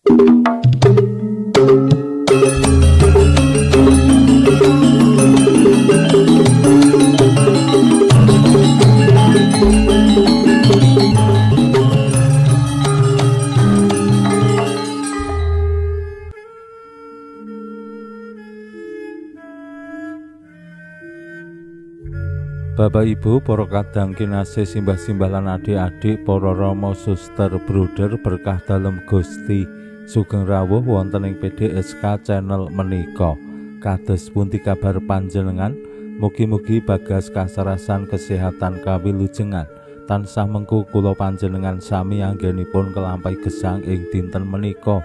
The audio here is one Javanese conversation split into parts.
Bapak Ibu, para kadang kinasih, simbah-simbah lan adik-adik, para rama, suster, bruder, berkah dalem Gusti sugeng rawuh wonten ing PDSK channel menika. Kados pundi kabar panjenengan? Mugi-mugi bagas kasarasan kesehatan kawilujengan tansah mengku kula panjenengan sami anggenipun kelampahi gesang ing dinten menika.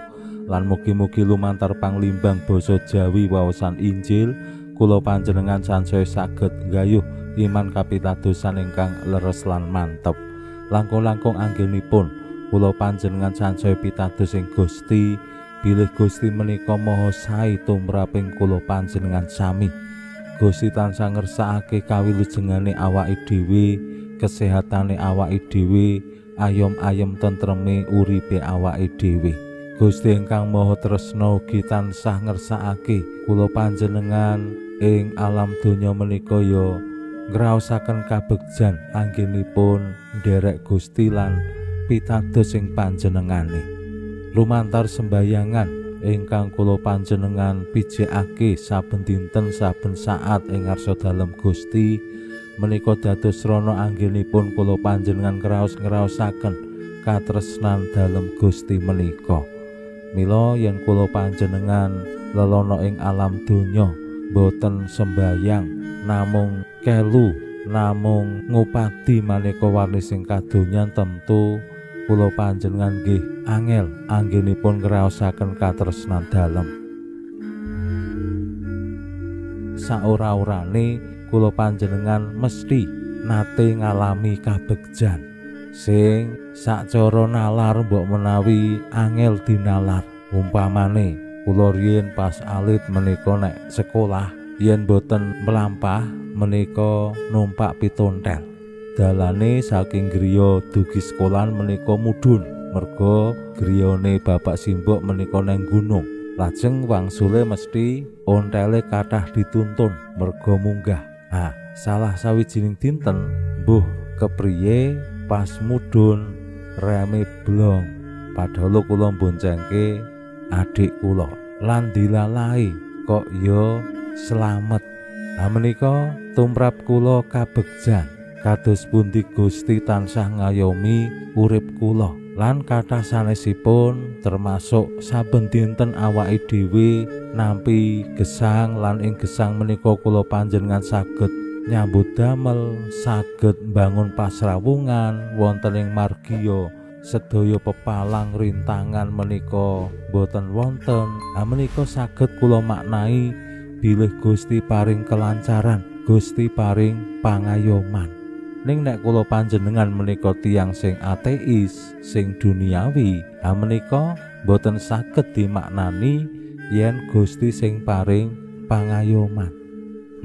Lan mugi-mugi lumantar panglimbang basa Jawi waosan Injil kula panjenengan sansaya saged nggayuh iman kapitadosan ingkang leres lan mantep. Langkung-langkung anggenipun kula panjenengan sansaya pitados ing Gusti, bilih Gusti menika maha sae tumraping kula panjenengan sami. Gusti tansah ngersakake kawilujengane awake dhewe, kesehatane awake dhewe, ayom-ayem tentreme uripe awake dhewe. Gusti ingkang maha tresna ugi tansah ngersakake kula panjenengan ing alam donya menika ya ngraosaken kabegjan anggenipun nderek Gusti lan pitados ing panjenengane. Lumantar sembayangan ingkang kula panjenengan pijekake saben dinten saben saat ing ngarsa dalem Gusti menika dados srana anggenipun kula panjenengan kraos-ngraosaken katresnan dalem Gusti menika. Mila yen kula panjenengan lelono ing alam donya boten sembayang namung kelu namung ngupadi maneka warni sing kadonyan, tentu kula panjenengan nggih angel anggenipun ngraosaken katresnan dalem. Saora-orane kula panjenengan mesti nate ngalami kabegjan sing sacara nalar mbok menawi angel dinalar. Umpamane kula riyin pas alit menika nek sekolah yen boten mlampah menika numpak pitontel. Dalane saking griya dugi sekolahan menika mudhun merga griyane bapak simbok menika neng gunung. Lajeng wangsule mesti ontele kathah dituntun merga munggah. Nah, salah sawijining dinten mbuh kepriye pas mudhun reme blong. Padahal kula mboncengke adik kula lan dilalai kok ya slamet. Nah menika tumrap kula kabegjan kados pundi Gusti tansah ngayomi urip kula lan kathah sanesipun termasuk saben dinten awake dhewe nampi gesang lan ing gesang menika kula panjenengan saged nyambut damel, saged mbangun pasrawungan wonten ing margiya sedaya pepalang rintangan menika boten wonten. Nah menika saged kula maknai bilih Gusti paring kelancaran, Gusti paring pangayoman. Ning nek kula panjenengan menika tiyang sing ateis, sing duniawi, ha menika boten saged dimaknani yen Gusti sing paring pangayoman.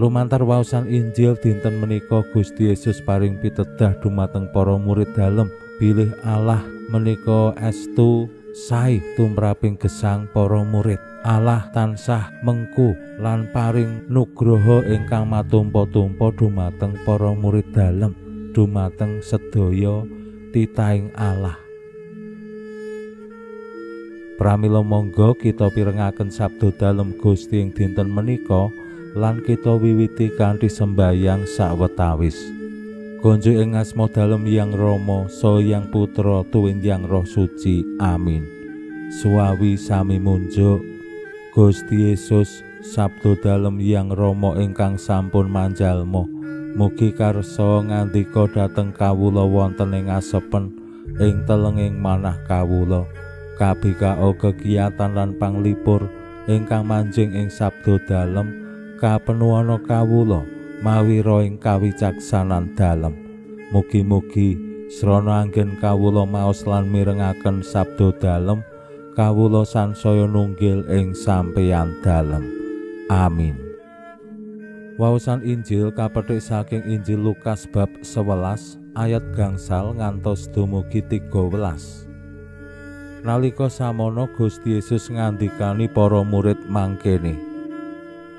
Lumantar waosan Injil dinten menika Gusti Yesus paring pitedah dumateng para murid dalem bilih Allah menika estu sae tumraping gesang para murid. Allah tansah mengku lan paring nugroho ingkang matumpa-tumpa dumateng para murid dalem, dumateng sedaya titahing Allah. Pramila monggo kita pirengaken sabda dalem Gusti ing dinten menika lan kita wiwiti kanthi sembayang sawetawis. Gonjo ing asma dalem Hyang Rama, saha Hyang Putra tuwin Hyang Roh Suci. Amin. Suwawi sami munjuk Gusti Yesus, sabda dalem Hyang Rama ingkang sampun manjalma, mugi karsa ngandika dhateng kawula wonten ing asepen ing telenging manah kawula. Kabikao kegiatan lan panglipur ingkang manjing ing sabda dalem kapenuhana kawula mawi roing kawicaksanan dalem. Mugi-mugi srana anggen kawula maos lan mirengaken sabda dalem, kawula sansaya nunggil ing sampeyan dalem. Amin. Waosan Injil kapethik saking Injil Lukas bab 11 ayat gangsal ngantos dumugi 13. Nalika samono Gusti Yesus ngandikani para murid mangkene,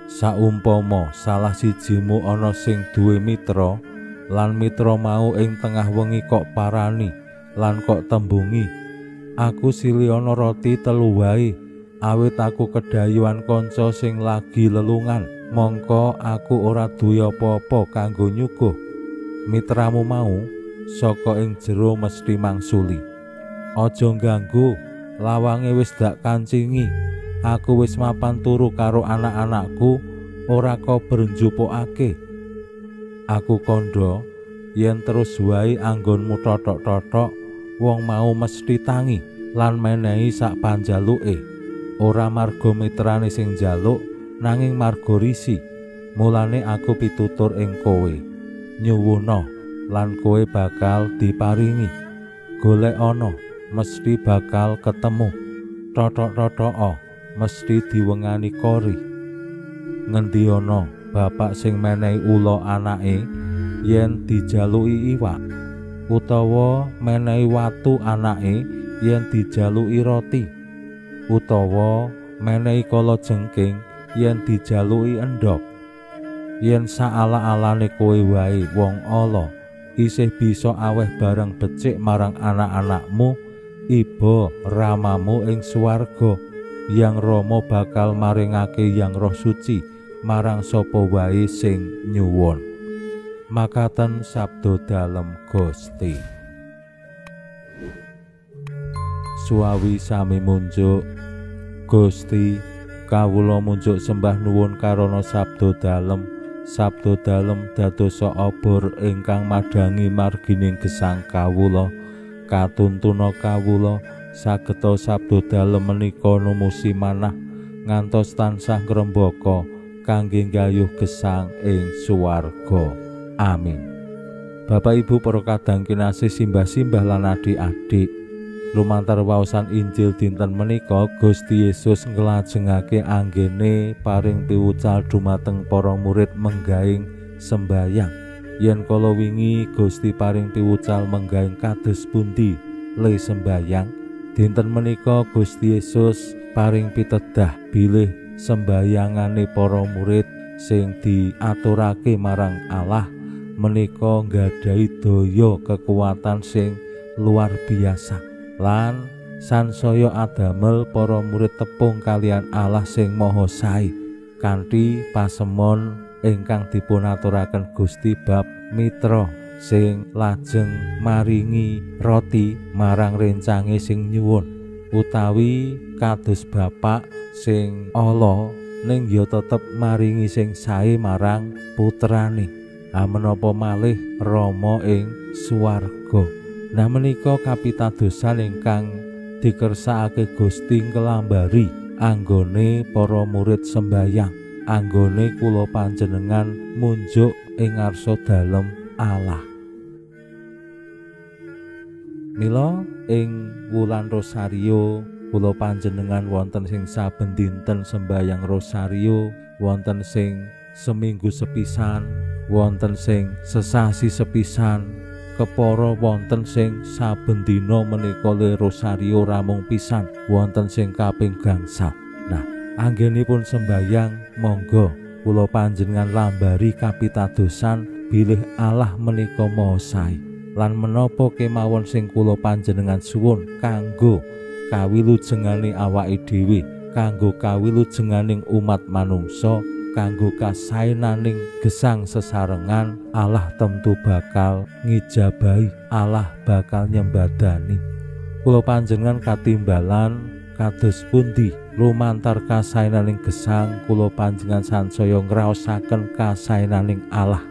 saumpama salah sijimu ana sing duwe mitra lan mitra mau ing tengah wengi kok parani lan kok tembungi, aku silih ana roti telu wae, awit aku kedayuan kanca sing lagi lelungan, mongko aku ora duwe apa-apa kanggo nyuguh. Mitramu mau saka ing jero mesti mangsuli, aja ngganggu, lawange wis dak kancingi, aku wis mapan turu karo anak-anakku, ora kober njupukake. Aku kandha yen terus wae anggonmu totok-totok, wong mau mesti tangi lan menehi sak panjaluke, ora marga mitrane sing njaluk, nanging marga risi. Mulane aku pitutur ing kowe, nyuwuna lan kowe bakal diparingi, golek ana mesti bakal ketemu, totok-totoka mesti diwengani kori. Ngendi ana bapak sing menehi ula anake yen dijaluki iwak, utawa menehi watu anake yen dijaluki roti, utawa menehi kalajengking yen dijaluki endhog? Yen saala-alane kowe wae wong ala isih bisa aweh barang becik marang anak-anakmu, iba ramamu ing swarga, yang Rama bakal maringake yang Roh Suci marang sapa wae sing nyuwun. Makaten sabda dalem Gusti. Suwawi sami munjuk. Gusti, kawula munjuk sembah nuwun karana sabda dalem. Sabda dalem dadosa obor ingkang madhangi margining gesang kawula. Katuntuna kawula sageta sabda dalem menika numusi manah ngantos tansah ngrembaka kangge nggayuh gesang ing swarga. Amin. Bapak Ibu para kadang kinasih, simbah-simbah lan adik-adik, lumantar waosan Injil dinten menika Gusti Yesus nglajengake anggene paring piwucal dumateng para murid menggaing sembayang. Yen kala wingi Gusti paring piwucal menggaing kados pundi le sembayang, dinten menika Gusti Yesus paring pitedah bilih sembayangane para murid sing diaturake marang Allah menika nggadahi daya kekuatan sing luar biasa lan sansaya adamel para murid tepung kalian Allah sing maha sae kanthi pasemon ingkang dipunaturaken Gusti bab mitra sing lajeng maringi roti marang rencange sing nyuwun, utawi kados bapak sing ala ning ya tetep maringi sing sae marang putrane, menapa malih Rama ing swarga. Nah menika kapitadosan ingkang dikersakake Gusti nglambari anggone para murid sembayang, anggone kula panjenengan munjuk ing ngarsa dalem Allah. Mila ing wulan Rosario kula panjenengan wonten sing saben dinten sembayang Rosario, wonten sing seminggu sepisan, wonten sing sesasi sepisan, kepara wonten sing saben dina menika le Rosario ramung pisan, wonten sing kaping gangsal. Nah, anggenipun sembayang monggo kula panjenengan lambari kapitadosan bilih Allah menika maha sae lan menapa kemawon sing kula panjenengan suwun kanggo kawilujengane awake dhewe, kanggo kawilujenganing umat manungsa, kanggo kasaenaning gesang sesarengan, Allah tentu bakal ngijabahi, Allah bakal nyembadani. Kula panjenengan katimbalan kados pundi lumantar kasaenaning gesang kula panjenengan sansaya ngraosaken kasaenaning Allah.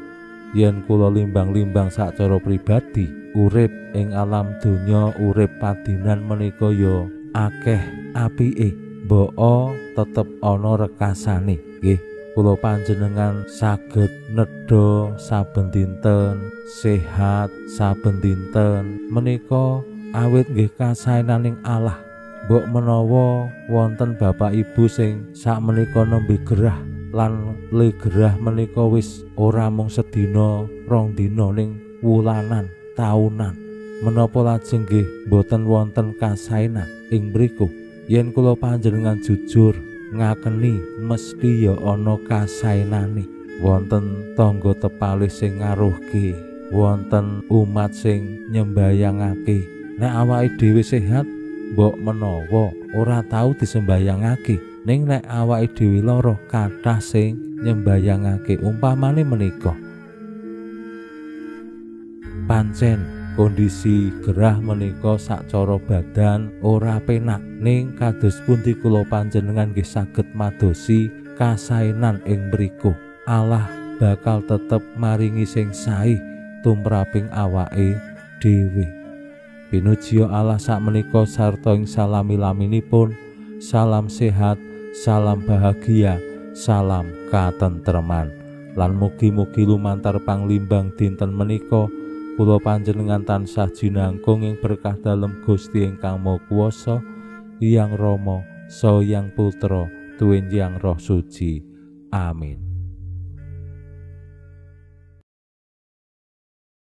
Yen kula limbang-limbang sacara pribadi urip ing alam donya, urip padinan menika ya akeh apike, mboko tetep ana rekasane. Nggih, kula panjenengan saged nedha saben dinten, sehat saben dinten menika awit nggih kasaenaning Allah. Mbok menawa wonten bapak ibu sing sakmenika nembe gerah lan le gerah menika wis ora mung sedina rong dina ning wulanan, taunan. Menapa lajeng nggih boten wonten kasaenan ing mriku? Yen kula panjenengan jujur ngakeni mesti ya ana kasaenane. Wonten tangga tepalih sing ngaruhke, wonten umat sing nyembayangake. Nek awake dhewe sehat, mbok menawa ora tau disembayangake. Ning nek awake dhewe lara, kathah sing nyembayangake. Umpamane menika, pancen kondisi gerah menika sacara badan ora penak, ning kados pundi kula panjenengan nggih saged madosi kasaenan ing mriku. Allah bakal tetep maringi sing sae tumraping awake dhewe. Pinuji Allah sakmenika sarta ing salami-laminipun. Salam sehat, salam bahagia, salam katentreman. Lan mugi-mugi lumantar panglimbang dinten menika kula panjenengan tansah jinangkung ing berkah dalem Gusti ingkang Maha Kuwasa, Hyang Rama, Saha Hyang Putra, tuwin Hyang Roh Suci. Amin.